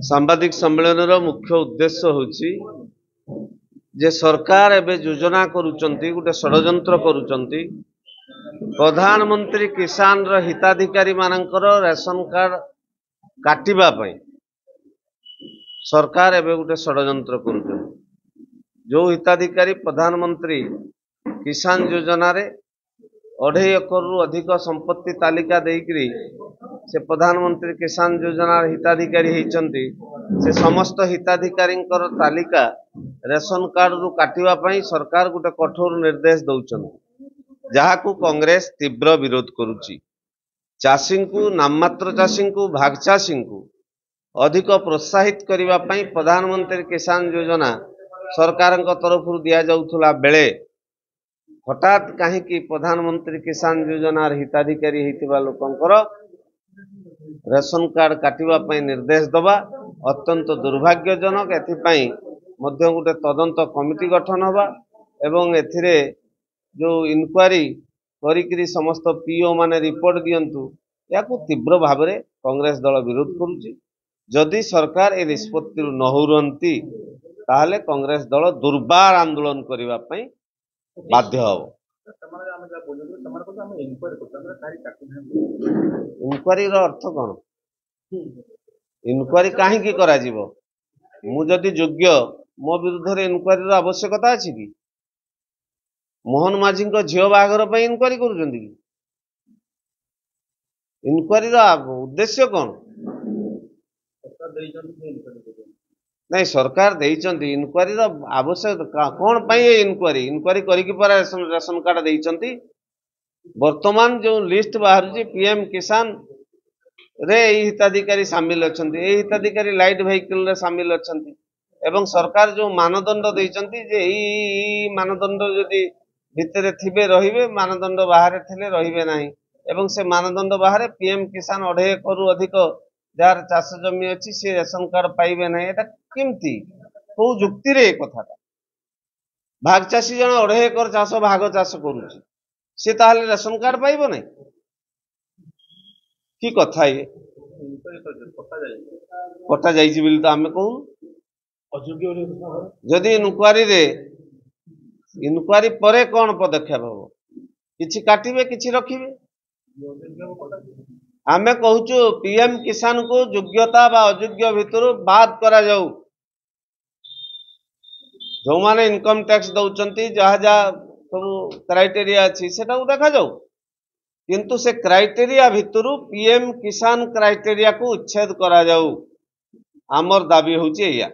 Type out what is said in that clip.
ସାମ୍ବାଦିକ ସମ୍ମିଳନୀର ମୁଖ୍ୟ ଉଦ୍ଦେଶ୍ୟ ହେଉଛି ଯେ ସରକାର ଏବେ ଯୋଜନା କରୁଛନ୍ତି, ଗୋଟେ ଷଡ଼ଯନ୍ତ୍ର କରୁଛନ୍ତି। ପ୍ରଧାନମନ୍ତ୍ରୀ କିଷାନର ହିତାଧିକାରୀ ମାନଙ୍କର ରେସନ କାର୍ଡ କାଟିବା ପାଇଁ ସରକାର ଏବେ ଗୋଟେ ଷଡ଼ଯନ୍ତ୍ର କରୁଛନ୍ତି। ଯେଉଁ ହିତାଧିକାରୀ ପ୍ରଧାନମନ୍ତ୍ରୀ କିଷାନ ଯୋଜନାରେ 2.5 ଏକରରୁ ଅଧିକ ସମ୍ପତ୍ତି ତାଲିକା ଦେଇକରି ସେ ପ୍ରଧାନମନ୍ତ୍ରୀ କିଷାନ ଯୋଜନାର ହିତାଧିକାରୀ ହେଇଛନ୍ତି, ସେ ସମସ୍ତ ହିତାଧିକାରୀଙ୍କର ତାଲିକା ରେସନ କାର୍ଡରୁ କାଟିବା ପାଇଁ ସରକାର ଗୋଟେ କଠୋର ନିର୍ଦ୍ଦେଶ ଦେଉଛନ୍ତି, ଯାହାକୁ କଂଗ୍ରେସ ତୀବ୍ର ବିରୋଧ କରୁଛି। ଚାଷୀଙ୍କୁ, ନାମମାତ୍ର ଚାଷୀଙ୍କୁ, ଭାଗ ଚାଷୀଙ୍କୁ ଅଧିକ ପ୍ରୋତ୍ସାହିତ କରିବା ପାଇଁ ପ୍ରଧାନମନ୍ତ୍ରୀ କିଷାନ ଯୋଜନା ସରକାରଙ୍କ ତରଫରୁ ଦିଆଯାଉଥିଲା ବେଳେ ହଠାତ୍ କାହିଁକି ପ୍ରଧାନମନ୍ତ୍ରୀ କିଷାନ ଯୋଜନାର ହିତାଧିକାରୀ ହେଇଥିବା ଲୋକଙ୍କର ରେସନ କାର୍ଡ କାଟିବା ପାଇଁ ନିର୍ଦ୍ଦେଶ ଦେବା ଅତ୍ୟନ୍ତ ଦୁର୍ଭାଗ୍ୟଜନକ। ଏଥିପାଇଁ ମଧ୍ୟ ଗୋଟେ ତଦନ୍ତ କମିଟି ଗଠନ ହେବା ଏବଂ ଏଥିରେ ଯେଉଁ ଇନକ୍ୱାରି କରିକିରି ସମସ୍ତ ପିଓ ମାନେ ରିପୋର୍ଟ ଦିଅନ୍ତୁ, ଏହାକୁ ତୀବ୍ର ଭାବରେ କଂଗ୍ରେସ ଦଳ ବିରୋଧ କରୁଛି। ଯଦି ସରକାର ଏ ନିଷ୍ପତ୍ତିରୁ ନ ହୁଅନ୍ତି, ତାହେଲେ କଂଗ୍ରେସ ଦଳ ଦୁର୍ବାର ଆନ୍ଦୋଳନ କରିବା ପାଇଁ ବାଧ୍ୟ ହେବ। ଇନକ୍ୱାରିର ଅର୍ଥ କ'ଣ? ଇନକ୍ୱାରି କାହିଁକି କରାଯିବ? ମୁଁ ଯଦି ଯୋଗ୍ୟ, ମୋ ବିରୁଦ୍ଧରେ ଇନକ୍ୱାରିର ଆବଶ୍ୟକତା ଅଛି କି? ମୋହନ ମାଝୀଙ୍କ ଝିଅ ବାହାଘର ପାଇଁ ଇନକ୍ୱାରି କରୁଛନ୍ତି କି? ଇନକ୍ୱାରିର ଉଦ୍ଦେଶ୍ୟ କ'ଣ? ନାଇଁ, ସରକାର ଦେଇଛନ୍ତି, ଇନକ୍ୱାରିର ଆବଶ୍ୟକତା କ'ଣ ପାଇଁ? ଏ ଇନକ୍ୱାରି କରିକି ପରା ରେସନ କାର୍ଡ ଦେଇଛନ୍ତି। ବର୍ତ୍ତମାନ ଯେଉଁ ଲିଷ୍ଟ ବାହାରୁଛି, ପିଏମ କିଷାନ ରେ ଏଇ ହିତାଧିକାରୀ ସାମିଲ ଅଛନ୍ତି, ଏଇ ହିତାଧିକାରୀ ଲାଇଟ୍ ଭେହିକିଲରେ ସାମିଲ ଅଛନ୍ତି ଏବଂ ସରକାର ଯେଉଁ ମାନଦଣ୍ଡ ଦେଇଛନ୍ତି ଯେ ଏଇ ମାନଦଣ୍ଡ ଯଦି ଭିତରେ ଥିବେ ରହିବେ, ମାନଦଣ୍ଡ ବାହାରେ ଥିଲେ ରହିବେ ନାହିଁ, ଏବଂ ସେ ମାନଦଣ୍ଡ ବାହାରେ ପିଏମ କିଷାନ 2.5 ଏକରରୁ ଅଧିକ ଯାହାର ଚାଷ ଜମି ଅଛି ସେ ରେସନ କାର୍ଡ ପାଇବେ ନାହିଁ। ଏଟା କେମିତି, କୋଉ ଯୁକ୍ତିରେ ଏ କଥାଟା? ଭାଗ ଚାଷୀ ଜଣେ 2.5 ଏକର ଚାଷ ଭାଗ ଚାଷ କରୁଛି, ସେ ତାହେଲେ ରେସନ କାର୍ଡ ପାଇବ ନାହିଁ? କି କଥା ଇଏ? କଟା ଯାଇଛି ବୋଲି ତ ଆମେ କହୁନୁ। ଯଦି ଇନକ୍ୱାରିରେ, ଇନକ୍ୱାରି ପରେ କ'ଣ ପଦକ୍ଷେପ ହବ? କିଛି କାଟିବେ, କିଛି ରଖିବେ। ଆମେ କହୁଛୁ ପିଏମ କିଷାନକୁ ଯୋଗ୍ୟତା ବା ଅଯୋଗ୍ୟ ଭିତରୁ ବାଦ କରାଯାଉ। ଯେଉଁମାନେ ଇନକମ ଟ୍ୟାକ୍ସ ଦଉଛନ୍ତି, ଯାହା ଯାହା ସବୁ କ୍ରାଇଟେରିଆ ଅଛି ସେଟାକୁ ଦେଖାଯାଉ, କିନ୍ତୁ ସେ କ୍ରାଇଟେରିଆ ଭିତରୁ ପିଏମ କିଷାନ କ୍ରାଇଟେରିଆକୁ ଉଚ୍ଛେଦ କରାଯାଉ। ଆମର ଦାବି ହେଉଛି ଏଇଆ।